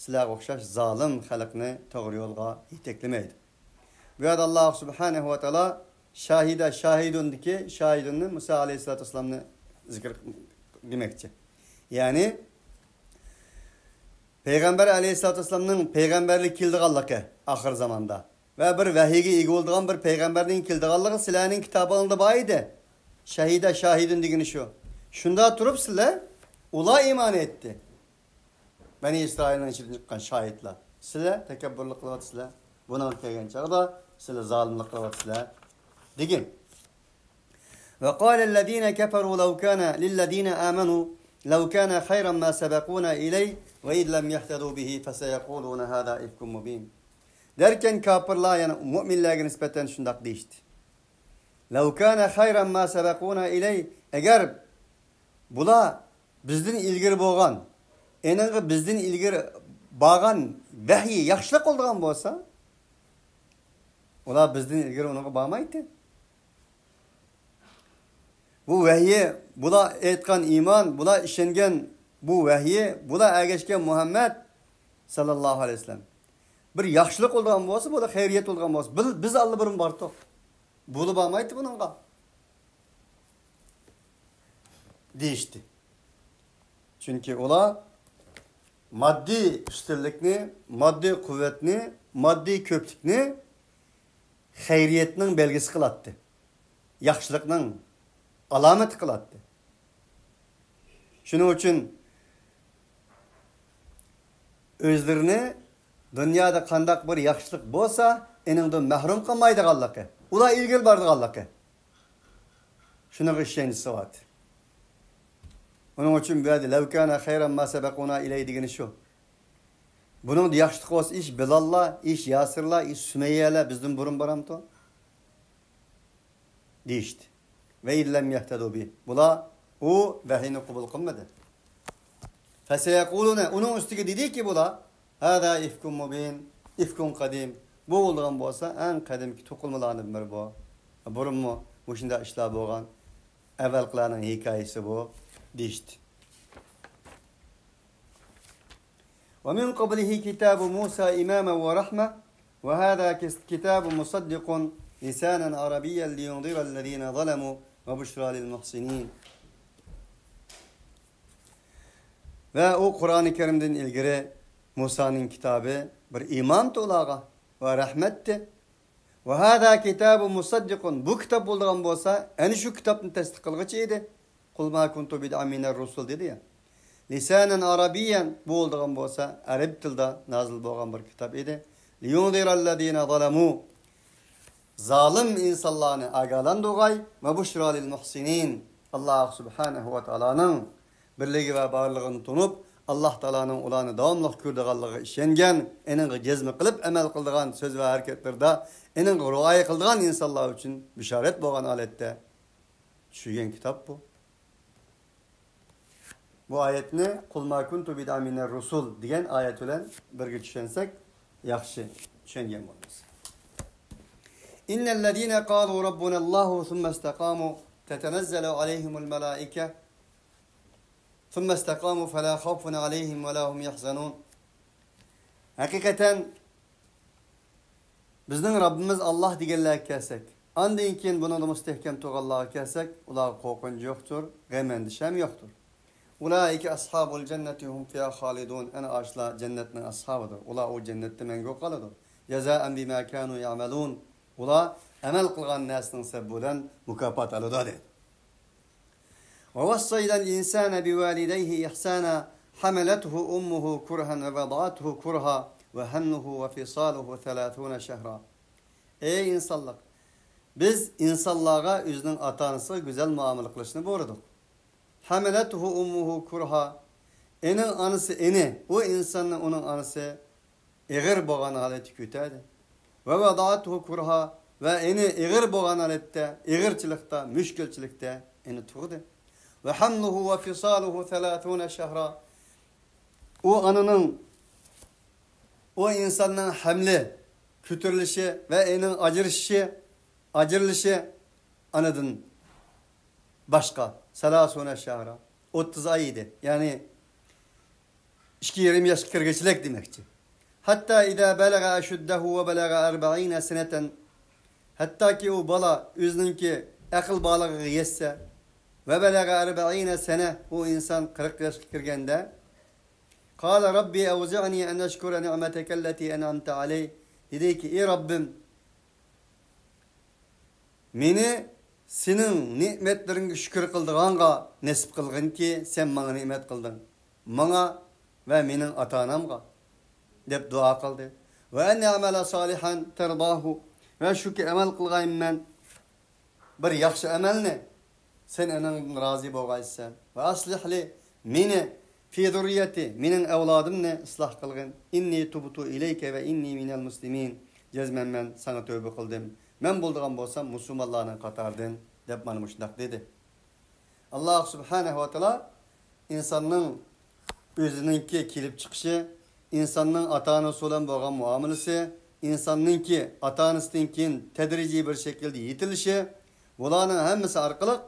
سىلەرگە ئوخشاش زالىم خەلقنى توغرا يولغا يېتەكلىمەيدۇ. بۇ يەردە ئاللا سۇبھانەھۇ ۋە تائالا شاھىدە، شاھىدۇندىكى شاھىدۇننى مۇسا ئەلەيھىسسالاتۇ ۋەسسالامنى زىكىر دېمەكچى. يەنى، پەيغەمبەر ئەلەيھىسسالاتۇ ۋەسسالامنىڭ پەيغەمبەرلىك كېلىدىغانلىقى ئاخىر زاماندا ۋە بىر ۋەھىيگە ئىگە بولىدىغان بىر پەيغەمبەرنىڭ كېلىدىغانلىقى سىلەرنىڭ كىتابىڭلاردا بار ئىدى. شەھىدە شاھىدۇن دېگىنى شۇ. شۇنداق تۇرۇپ سىلەر، ئۇلار ئىمان ئېيتتى. بەنى ئىسرائىلنىڭ ئىچىدىن چىققان شاھىتلار. سىلەر تەكەببۇرلۇق قىلىۋاتىسىلەر. بۇنىڭغا كەلگەن چاغدا سىلەر زالىملىق قىلىۋاتىسىلەر، دېگىن. وقال الذين كفروا لو كان للذين آمنوا لو كان خيرا ما سبقونا إليه وإذ لم يهتدوا به فسيقولون هذا إفك مبين. دەركەن كاپىرلار يەنە مۇئمىنلەرگە نىسبەتەن شۇنداق دېيىشتى. لو كان خيرا ما سبقونا إليه، ئەگەر بۇلار بىزدىن ئىلگىرى بولغان، ئېنىڭغا بىزدىن ئىلگىرى بارغان ۋەھىي ياخشىلىق بولىدىغان بولسا، ئۇلار بىزدىن ئىلگىرى ئۇنىڭغا بارمايتتى. بۇ ۋەھىي، بۇلار ئېيتقان ئىمان، بۇلار ئىشەنگەن بۇ ۋەھىي، بۇلار ئەگەشكەن مۇھەممەد ساللاللاھۇ ئەلەيھى ۋەسەللەم بىر ياخشىلىق بولىدىغان بولسا، بۇلار خەيرىيەت بولىدىغان بولسا، بىز، بىز ئاللىبۇرۇن باردۇق. بۇلار بارمايتتى بۇنىڭغا، دېيىشتى. چۈنكى ئۇلار ماددىي ئۈستۈنلۈكنى، ماددىي قۇۋۋەتنى، ماددىي كۆپلۈكنى خەيرىيەتنىڭ بەلگىسى قىلاتتى. ياخشىلىقنىڭ ئالامىتى قىلاتتى. شۇنىڭ ئۈچۈن ئۆزلىرىنى دۇنيادا قانداق بىر ياخشىلىق بولسا، ئېنىڭدىن مەھرۇم قالمايدىغانلىقى، ئۇلار ئىلگىرى بارىدىغانلىقى، شۇنىڭغا ئىشەنچ سېلىۋاتىدۇ. ئۇنىڭ ئۈچۈن بۇ يەردە لەۋ كانە خەيرەن ما سەبەقۇنا ئىلەيھ دېگىنى شۇ. بۇنىڭدا ياخشىلىق بولسا، ئىش بىلاللار، ئىش ياسىرلار، ئىش سۈمەييەلەر بىزدىن بۇرۇن بارامتۇ؟ دېيىشتى. ۋە ئىللەم يەھتەدۇ بى. بۇلار ئۇ ۋەھىينى قوبۇل قىلمىدى. فەسەيەقۇلۇنە، ئۇنىڭ ئۈستىگە دېدىكى بۇلار، ھازا ئىفكۇن مۇبىن، ئىفكۇن قەدىم. بۇ بولىدىغان بولسا، ئەڭ قەدىمكى توقۇلمىلاردىن بىرى بۇ. بۇرۇنمۇ مۇشۇنداق ئىشلار بولغان، ئەۋۋەلقىلەرنىڭ ھېكايىسى بۇ، دېيىشتى. ومن قبله كتاب موسى إماما ورحمة، وهذا كس-، كتاب مصدق لسانا عربيا لينذر الذين ظلموا وبشرى للمحسنين. ۋە ئۇ قۇرئانى كەرىمدىن ئىلگىرى مۇسانىڭ كىتابى بىر ئىمامتى ئۇلارغا ۋە رەھمەتتى. ۋە ھازا كىتابۇ مۇسەددىقۇن، بۇ كىتاب بولىدىغان بولسا، ئەنە شۇ كىتابنى تەستىق قىلغۇچى ئىدى. قۇل ما كۇنتۇ بىدئەن مىنەر رۇسۇل دېدى يا. لىسانەن ئارابىييەن، بۇ بولىدىغان بولسا، ئەرەب تىلدا نازىل بولغان بىر كىتاب ئىدى. لىيۇنزىرەللەزىنە زالەمۇ، زالىم ئىنسانلارنى ئاگاھلاندۇرغاي، ۋە بۇشرا لىل مۇھسىنىن، ئاللاھ سۇبھانەھۇ ۋە تائالانىڭ بىرلىكى ۋە بارلىقىنى تونۇپ، ئاللاھ تائالانىڭ ئۇلارنى داۋاملىق كۆرىدىغانلىقىغا ئىشەنگەن، ئېنىڭغا جەزم قىلىپ ئەمەل قىلىدىغان سۆز ۋە ھەرىكەتلىرىدە ئېنىڭغا رىئايە قىلىدىغان ئىنسانلار ئۈچۈن بېشارەت بولغان ھالەتتە چۈشۈرگەن كىتاب بۇ. بۇ ئايەتنى قۇل ما كۇنتۇ بىدئەن مىنەر رۇسۇل دېگەن ئايەت بىلەن بىرگە چۈشەنسەك ياخشى چۈشەنگەن بولىمىز. إن الذين قالوا ربنا الله ثم استقاموا تتنزل عليهم الملائكة ثم استقاموا فلا خوف عليهم ولا هم يحزنون. ھەقىقەتەن بىزنىڭ رەببىمىز ئاللاھ دېگەنلەرگە كەلسەك، ئاندىن كېيىن بۇنىڭدا مۇستەھكەم تۇرغانلارغا كەلسەك، ئۇلارغا قورقۇنچ يوقتۇر، غەم-ئەندىشە ھەم يوقتۇر. ئۇلائىكە ئەسھابۇل جەننەتى ھۇم فىھا خالىدۇن. ئەنە ئاشۇلار جەننەتنىڭ ئەسھابىدۇر. ئۇلار ئۇ جەننەتتە مەڭگۈ قالىدۇ. جازائەن بىما كانۇ يەئمەلۇن. ئۇلار ئەمەل قىلغان نەرسىنىڭ سەۋەبى بىلەن مۇكاپات ئالىدۇ، دەيدۇ. ووصينا الإنسان بوالديه إحسانا حملته أمه كرها ووضعته كرها وحمله وفصاله ثلاثون شهرا. ئەي ئىنسانلىق! بىز ئىنسانلارغا ئۆزىنىڭ ئاتا-ئانىسىغا گۈزەل مۇئامىلە قىلىشنى بۇيرۇدۇق. حملته أمه كرها. ئېنىڭ ئانىسى، ئېنى، ئۇ ئىنساننى ئۇنىڭ ئانىسى ئېغىر بولغان ھالەتتە كۆتەردى. ووضعته كرها، ۋە ئېنى ئېغىر بولغان ھالەتتە، ئېغىرچىلىقتا، مۈشكۈلچىلىكتە ئېنى تۇغدى. وحمله وفصاله ثلاثون شهرا. ئۇ ئانىنىڭ، ئۇ ئىنساننىڭ ھەملى، كۆتۈرۈلۈشى ۋە ئېنىڭ ئاجرىشىشى، ئاجرىلىشى ئانىدىن باشقا، ثلاثون شهرا، ئوتتۇز ئاي ئىدى. يەنى ئىككى يېرىم ياشقا كىرگۈچىلىك دېمەكچى. حتى إذا بلغ أشده وبلغ أربعين سنة. ھەتتاكى ئۇ بالا ئۆزىنىڭكى ئەقىل بالىغىغا يەتسە، وبلغ أربعين سنة، ئۇ ئىنسان قىرىق ياشقا كىرگەندە، قال رب أوزعني أن أشكر نعمتك التي أنعمت علي. دېدىكى، ئى رەببىم، مېنى سېنىڭ نېمەتلىرىڭگە شۈكۈر قىلىدىغانغا نېسىپ قىلغىنكى، سەن ماڭا نېمەت قىلدىڭ. ماڭا ۋە مېنىڭ ئاتا-ئانامغا. دەپ دۇئا قىلدى. ۋە ئەن ئەمەلە سالىھەن تەرداھۇ، ۋە شۇكى ئەمەل قىلغايمەن بىر ياخشى ئەمەلنى، سەن ئېنىڭدىن رازى بولغايسەن. ۋە ئەسلىھلى، مېنى، فى زۇررىيەتى، مېنىڭ ئەۋلادىمنى ئىسلاھ قىلغىن. ئىننى تۇبتۇ ئىلەيكە ۋە ئىننى مىنەل مۇسلىمىن. جەزمەن مەن ساڭا تۆبە قىلدىم. مەن بولىدىغان بولسام مۇسۇلمانلارنىڭ قاتارىدىن، دەپ مانا مۇشۇنداق دېدى. ئاللاھ سۇبھانەھۇ ۋە تائالا ئىنساننىڭ ئۆزىنىڭكى كېلىپ چىقىشى، ئىنساننىڭ ئاتا-ئانىسى بىلەن بولغان مۇئامىلىسى، ئىنساننىڭكى ئاتا-ئانىسىدىن كېيىن تەدرىجىي بىر شەكىلدە يېتىلىشى، بۇلارنىڭ ھەممىسى ئارقىلىق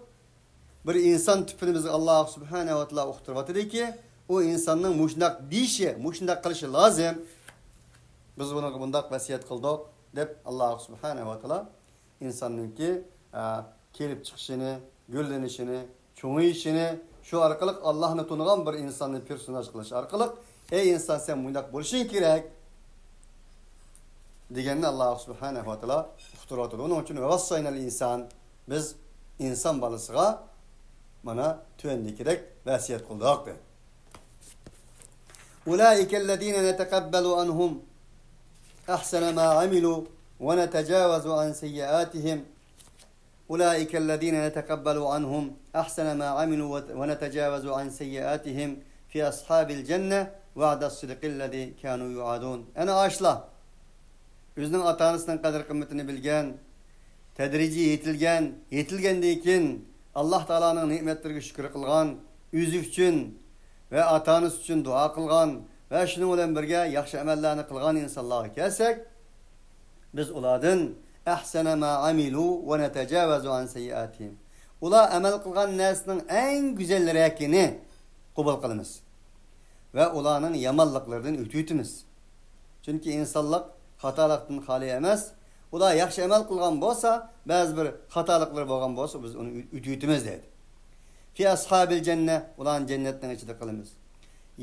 بىر ئىنسان تىپىنى بىزگە ئاللاھ سۇبھانەھۇ ۋە تائالا ئۇقتۇرۇۋاتىدۇكى، ئۇ ئىنساننىڭ مۇشۇنداق دېيىشى، مۇشۇنداق قىلىشى لازىم. بىز بۇنىڭغا بۇنداق ۋەسىيەت قىلدۇق، دەپ ئاللاھ سۇبھانەھۇ ۋە تائالا ئىنساننىڭكى، ئە، كېلىپ چىقىشىنى، گۈللىنىشىنى، چوڭىيىشىنى، شۇ ئارقىلىق ئاللاھنى تونۇغان بىر ئىنساننى پېرسوناژ قىلىش ئارقىلىق، ئەي ئىنسان، سەن مۇنداق بولۇشۇڭ كېرەك، دېگەننى ئاللاھ سۇبھانەھۇ ۋە تائالا ئۇقتۇرۇۋاتىدۇ. ئۇنىڭ ئۈچۈن ۋەۋەسسەينەل ئىنسان، بىز ئىنسان بالىسىغا مانا تۆۋەندىكىدەك ۋەسىيەت قىلدۇق، دەيدۇ. أولئك الذين نتقبل عنهم أحسن ما عملوا ونتجاوز عن سيئاتهم. أولئك الذين نتقبل عنهم أحسن ما عملوا ونتجاوز عن سيئاتهم في أصحاب الجنة وعد الصدق الذي كانوا يوعدون. ئەنە ئاشۇلار، ئۆزىنىڭ ئاتا-ئانىسىنىڭ قەدىر-قىممىتىنى بىلگەن، تەدرىجىي يېتىلگەن، يېتىلگەندىن كېيىن ئاللاھ تائالانىڭ نېمەتلىرىگە شۈكۈر قىلغان، ئۆزى ئۈچۈن ۋە ئاتا-ئانىسى ئۈچۈن دۇئا قىلغان ۋە شۇنىڭ بىلەن بىرگە ياخشى ئەمەللەرنى قىلغان ئىنسانلارغا كەلسەك، بىز ئۇلاردىن أحسن ما عملوا ونتجاوز عن سيئاتهم. ئۇلار ئەمەل قىلغان نەرسىنىڭ ئەڭ گۈزەلرەكىنى قوبۇل قىلىمىز ۋە ئۇلارنىڭ يامانلىقلىرىدىن ئۆتۈۋېتىمىز. چۈنكى ئىنسانلىق خاتالىقتىن خالىي ئەمەس. ئۇلار ياخشى ئەمەل قىلغان بولسا، بەزى بىر خاتالىقلىرى بولغان بولسا، بىز ئۇنى ئۆتۈۋېتىمىز، دەيدۇ. في أصحاب الجنة، ئۇلارنى جەننەتنىڭ ئىچىدە قىلىمىز.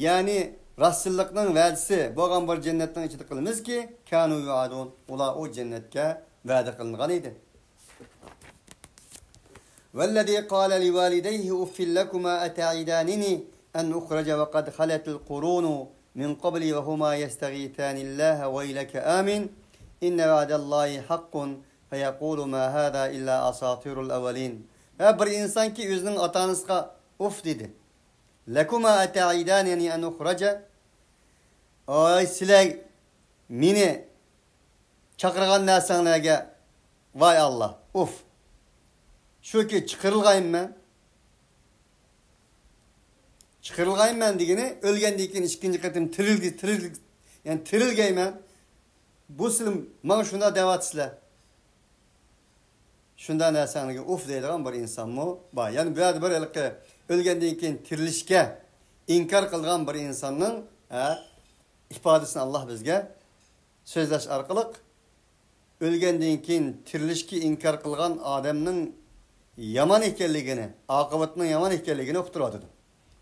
يەنى راستچىللىقنىڭ ۋەدىسى بولغان بىر جەننەتنىڭ ئىچىدە قىلىمىزكى، كانوا يوئادۇن، ئۇلار ئۇ جەننەتكە ۋەدە قىلىنغان ئىدى. والذي قال لوالديه أف لكما أتعدانني أن أخرج وقد خلت القرون من قبلي وهما يستغيثان الله ويلك آمن إن وعد الله حق فيقول ما هذا إلا أساطير الأولين. ۋە بىر ئىنسانكى ئۆزىنىڭ ئاتا-ئانىسىغا ئۇف دېدى. لكما أتعدانني أن أخرج. ئاي، سىلەر مېنى چاقىرغان نەرسەڭلارگە، ۋاي ئاللا، ئۇف. شۇكى چىقىرىلغايمەن. چىقىرىلغايمەن دېگىنى، ئۆلگەندىن كېيىن ئىككىنچى قېتىم تىرىلگە، تىرىلگە، يەنى تىرىلگەيمەن. بۇ سىلەر ماڭا شۇنداق دەۋاتىسىلەر. شۇنداق نەرسەڭلارگە ئۇف دەيدىغان بىر ئىنسانمۇ بار. يەنى بۇ يەردە بىر ھېلىقى ئۆلگەندىن كېيىن تىرىلىشكە ئىنكار قىلىدىغان بىر ئىنساننىڭ، ھە، ئىپادىسىنى ئاللا بىزگە سۆزلەش ئارقىلىق ئۆلگەندىن كېيىن تىرىلىشكە ئىنكار قىلغان ئادەمنىڭ يامان ئىكەنلىكىنى، ئاقىۋىتىنىڭ يامان ئىكەنلىكىنى ئۇقتۇرۇۋاتىدۇ.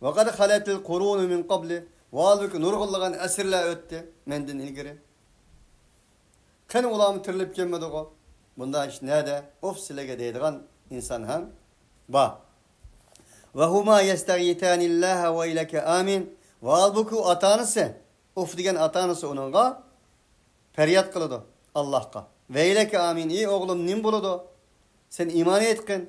وقد خلت القرون من قبلي. ۋاھالبۇكى، نۇرغۇنلىغان ئەسىرلەر ئۆتتى مەندىن ئىلگىرى. قېنى ئۇلارمۇ تىرىلىپ كەلمىدىغۇ؟ بۇنداق ئىش نەدە؟ ئۇف سىلەرگە دەيدىغان ئىنسان ھەم بار. وهما يستغيثان الله ويلك آمن. ۋاھالبۇكى، ئاتا-ئانىسى، ئۇف دېگەن ئاتا-ئانىسى ئۇنىڭغا پەرياد قىلىدۇ ئاللاھقا. ۋەيلەكە ئامىن، ئى ئوغلۇم، نېمە بولىدۇ؟ سەن ئىمان ئېيتقىن،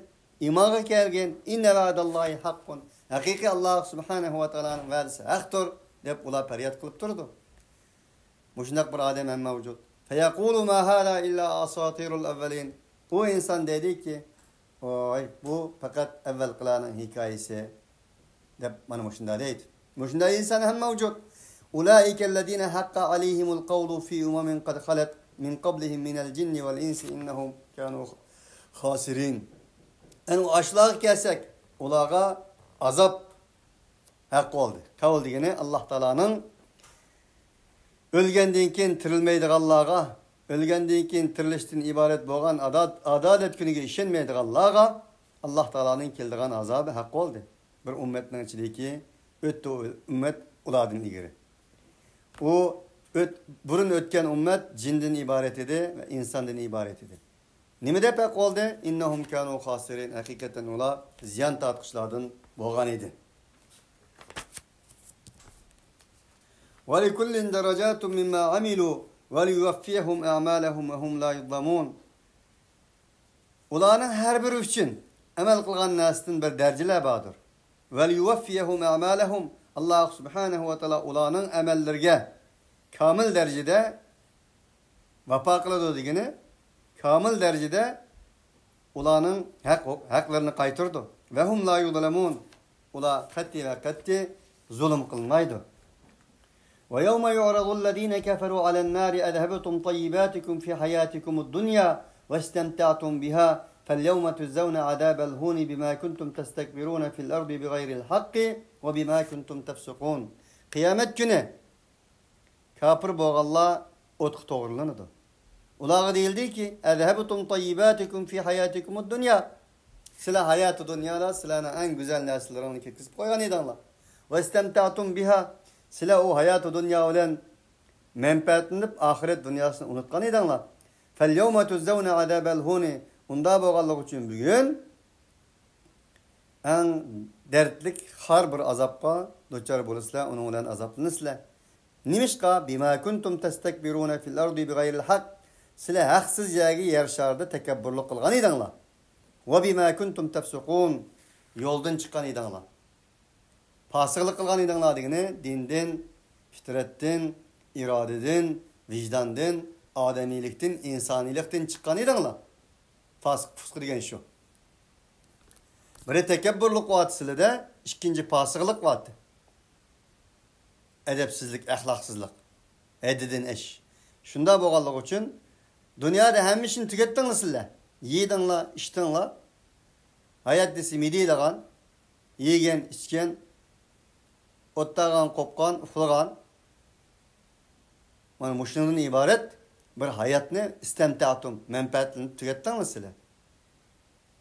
ئىمانغا كەلگىن. ئىننە ۋەئدەللاھى ھەققۇن. ھەقىقىي ئاللاھ سۇبھانەھۇ ۋە تائالانىڭ ۋەدىسى ھەقتۇر، دەپ ئۇلار پەرياد قىلىپ تۇرىدۇ. مۇشۇنداق بىر ئادەم ھەم مەۋجۇت. فيقول ما هذا إلا أساطير الأولين. ئۇ ئىنسان دەيدىكى، ۋاي، بۇ پەقەت ئەۋۋەلقىلەرنىڭ ھېكايىسى، دەپ مانا مۇشۇنداق دەيدۇ. مۇشۇنداق ئىنسان ھەم مەۋجۇت. أولئك الذين حق عليهم القول في أمم قد خلت من قبلهم من الجن والإنس إنهم كانوا خاسرين. ئەنە ئاشۇلارغا كەلسەك، ئۇلارغا ئازاب ھەق بولدى. قەۋل دېگىنى ئاللاھ تائالانىڭ ئۆلگەندىن كېيىن تىرىلمەيدىغانلارغا، ئۆلگەندىن كېيىن تىرىلىشتىن ئىبارەت بولغان ئادا-، ئادالەت كۈنىگە ئىشەنمەيدىغانلارغا ئاللاھ تائالانىڭ كېلىدىغان ئازابى ھەق بولدى. بىر ئۈممەتنىڭ ئىچىدىكى ئۆتتى ئۇ ئۈممەت ئۇلاردىن ئىلگىرى. ئۇ ئۆت-، بۇرۇن ئۆتكەن ئۈممەت جىندىن ئىبارەت ئىدى ۋە ئىنساندىن ئىبارەت ئىدى. نېمە دەپ ھەق بولدى؟ إنهم كانوا خاسرين. ھەقىقەتەن ئۇلار زىيان تارتقۇچىلاردىن بولغان ئىدى. ولكل درجات مما عملوا وليوفيهم أعمالهم وهم لا يظلمون. ئۇلارنىڭ ھەر بىرى ئۈچۈن ئەمەل قىلغان نەرسىدىن بىر دەرىجىلەر باردۇر. وليوفيهم أعمالهم. ئاللاھ سۇبھانەھۇ ۋە تائالا ئۇلارنىڭ ئەمەللىرىگە كامىل دەرىجىدە ۋاپا قىلىدۇ دېگىنى، كامىل دەرىجىدە ئۇلارنىڭ ھەق، ھەقلىرىنى قايتۇرىدۇ. وهم لا يظلمون. ئۇلار قەتئىي ۋە قەتئىي زۇلۇم قىلمايدۇ. ويوم يعرض الذين كفروا على النار أذهبتم طيباتكم في حياتكم الدنيا واستمتعتم بها فاليوم تجزون عذاب الهون بما كنتم تستكبرون في الأرض بغير الحق وبما كنتم تفسقون. قىيامەت كۈنى كاپىر بولغانلار ئوتقا توغرىلىنىدۇ. ئۇلارغا دېيىلدىكى، أذهبتم طيباتكم في حياتكم الدنيا. سىلەر ھاياتى دۇنيادا سىلەرنىڭ ئەڭ گۈزەل نەرسىلىرىڭلارنى كەتكۈزۈپ قويغان ئىدىڭلار. واستمتعتم بها. سىلەر ئۇ ھاياتى دۇنيا بىلەن مەنپەئەتلىنىپ، ئاخىرەت دۇنياسىنى ئۇنتقان ئىدىڭلار. فاليوم تجزون عذاب الهون. ئۇنداق بولغانلىقى ئۈچۈن بۈگۈن ئەڭ دەردلىك خار بىر ئازابقا دۇچار بولىسىلەر، ئۇنىڭ بىلەن ئازابلىنىسىلەر. نېمىشقا؟ بما كنتم تستكبرون في الأرض بغير الحق. سىلەر ھەقسىز يەرگە يەر شارىدا تەكەببۇرلۇق قىلغان ئىدىڭلار. وبما كنتم تفسقون. يولدىن چىققان ئىدىڭلار. پاسىقلىق قىلغان ئىدىڭلار دېگىنى دىندىن، پىترەتتىن، ئىرادىدىن، ۋىجداندىن، ئادەمىيلىكتىن، ئىنسانىيلىقتىن چىققان ئىدىڭلار. پاسىق، پۇسقى دېگەن شۇ. بىرى تەكەببۇرلۇق قىلىۋاتىدۇ سىلىدە، ئىككىنچى پاسىقلىق قىلىۋاتىدۇ. ئەدەپسىزلىك، ئەخلاقسىزلىق، ھەددىدىن ئېشىش. شۇنداق بولغانلىقى ئۈچۈن دۇنيادا ھەممە ئىشنى تۈگەتتىڭلار سىلەر. يېدىڭلار، ئىچتىڭلار. ھايات دېسە مىدىيلىغان، يېگەن، ئىچكەن، ئوتتاغان، قوپقان، ئۇخلىغان. مانا مۇشۇنىڭدىن ئىبارەت بىر ھاياتنى، استمتعتم، مەنپەئەتلىنىپ تۈگەتتىڭلار سىلەر.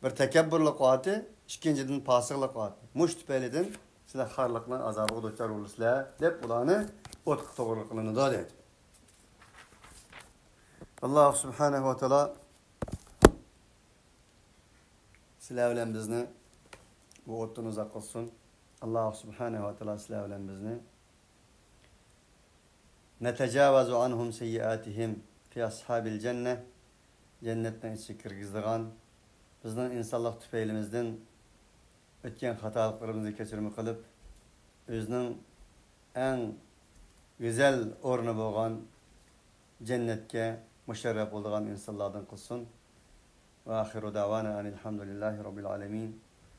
بىر تەكەببۇرلۇق قىلىۋاتىدۇ، ئىككىنچىدىن پاسىقلىق قىلىۋاتىدۇ. مۇشۇ تۈپەيلىدىن سىلەر خارلىقنىڭ ئازابىغا دۇچار بولىسىلەر دەپ ئۇلارنى ئوتقا توغرىلىنىدۇ دەيدۇ. ئاللاھ سۇبھانەھۇ ۋە تائالا سىلەر بىلەن بىزنى بۇ ئوتتىن ئۇزاق قىلسۇن. ئاللاھ سۇبھانەھۇ ۋە تائالا سىلەر بىلەن بىزنى نتجاوز عنهم سيئاتهم في أصحاب الجنة، جەننەتنىڭ ئىچىگە كىرگۈزىدىغان، بىزنىڭ ئىنسانلىق تۈپەيلىمىزدىن ئۆتكەن خاتالىقلىرىمىزنى كەچۈرمە قىلىپ، ئۆزىنىڭ ئەڭ گۈزەل ئورنى بولغان جەننەتكە مۇشەررەپ بولىدىغان ئىنسانلاردىن قىلسۇن. وآخر دعوانا أن الحمد لله رب العالمين.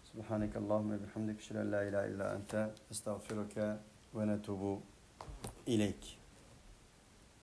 سبحانك اللهم وبحمدك، أشهد أن لا إله إلا أنت، أستغفرك ونتوب إليك.